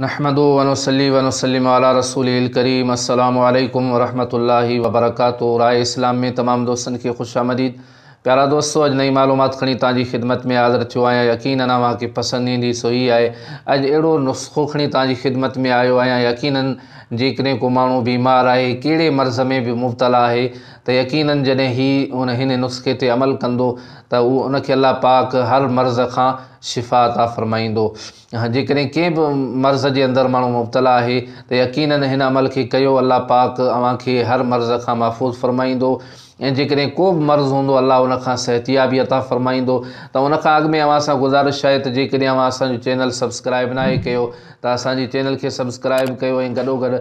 نحمده ونصلي ونسلم علي رسوله الڪريم السلام عليڪم ورحمة الله وبرڪاته راء اسلام ۾ تمام دوستن کي خوش آمديد پيارا دوستو اڄ نئين معلومات کڻي توهان جي خدمت ۾ حاضر ٿيو آهيان يقينن اوهان کي پسند ايندي سو هي آهي اڄ اهڙو نسخو کڻي توهان جي خدمت ۾ آيو آهيان يقينن جيڪڏهن ڪو ماڻهو بيمار آهي ڪهڙي مرض ۾ به مبتلا آهي ته يقينن جڏهن هي ان هن نسخي تي عمل ڪندو ته اهو ان کي الله پاڪ هر مرض کان شفا عطا فرمائيندو جيڪڏهن ڪنهن به مرض جي اندر ماڻهو مبتلا آهي ته يقيناً هن عمل کي ڪيو الله پاڪ اوهان کي هر مرض کان محفوظ فرمائيندو ۽ جيڪڏهن ڪو به مرض هوندو الله ان کان صحتيابي عطا فرمائيندو ته ان کان اڳ ۾ اوهان سان گذارش آهي ته جيڪڏهن اوهان اسان جو چينل سبسڪرائب ناهي ڪيو ته اسان جي چينل کي سبسڪرائب ڪيو ۽ گڏوگڏ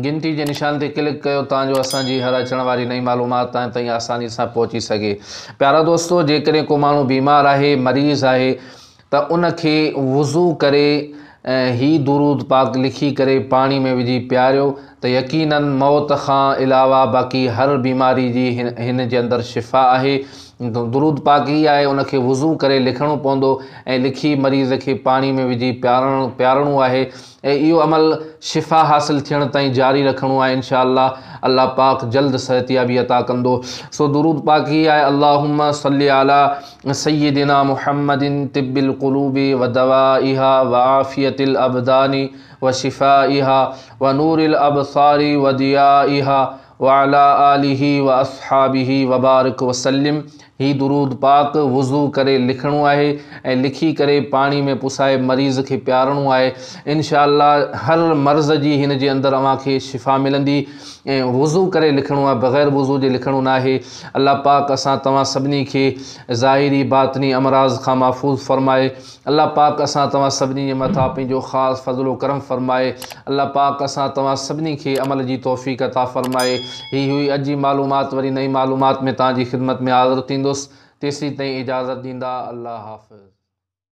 گهنٽي جي نشان تي ڪلڪ ڪيو تان جو اسان جي هر اچڻ واري نئين معلومات توهان تائين آساني سان پهچي سگهي پيارا دوستو جيڪڏهن ڪو ماڻهو بيمار آهي مريض آهي ته ان کي وضو ڪري ۽ هي درود پاڪ لکي ڪري پاڻي ۾ وجهي پياريو ته يقيناً موت کان علاوه باقي هر بيماري جي هن جي اندر شفا آهي. درود پاڪ هي آهي ان کي وضو ڪري لکڻو پوندو ۽ لکي مريض کي پاڻي ۾ وجهي پيارڻ پيارڻو آهي ۽ اهو عمل شفا حاصل ٿيڻ تائين جاري رکڻو آهي انشاء الله الله پاڪ جلد صحتيابي عطا ڪندو سو درود پاڪ هي آهي اللهم صل علي سيدنا محمد طب القلوب ودوائها وعافية الابدان وشفائها ونور الابصار وضيائها وعلي آله واصحابه وبارڪ وسلم هي درود پاڪ وضو ڪري لکڻو آهي ۽ لکي ڪري پاڻي ۾ پسائي مريض کي پيارڻو آهي انشاء الله هر مرض جي هن جي اندر اوهان کي شفا ملندي ۽ وضو ڪري لکڻو آهي بغير وضو جي لکڻو ناهي الله پاڪ اسان توهان سڀني کي ظاهري باطني امراض کان محفوظ فرمائي الله پاڪ اسان توهان سڀني جي مٿان پنهنجو خاص فضل و ڪرم فرمائي الله پاڪ اسان توهان سڀني کي عمل جي توفيق عطا فرمائي هي هئي اڄ جي معلومات وري نئين معلومات ۾ توهان جي خدمت ۾ حاضر ٿيندس تيسين تائين اجازت ڏيندا الله حافظ.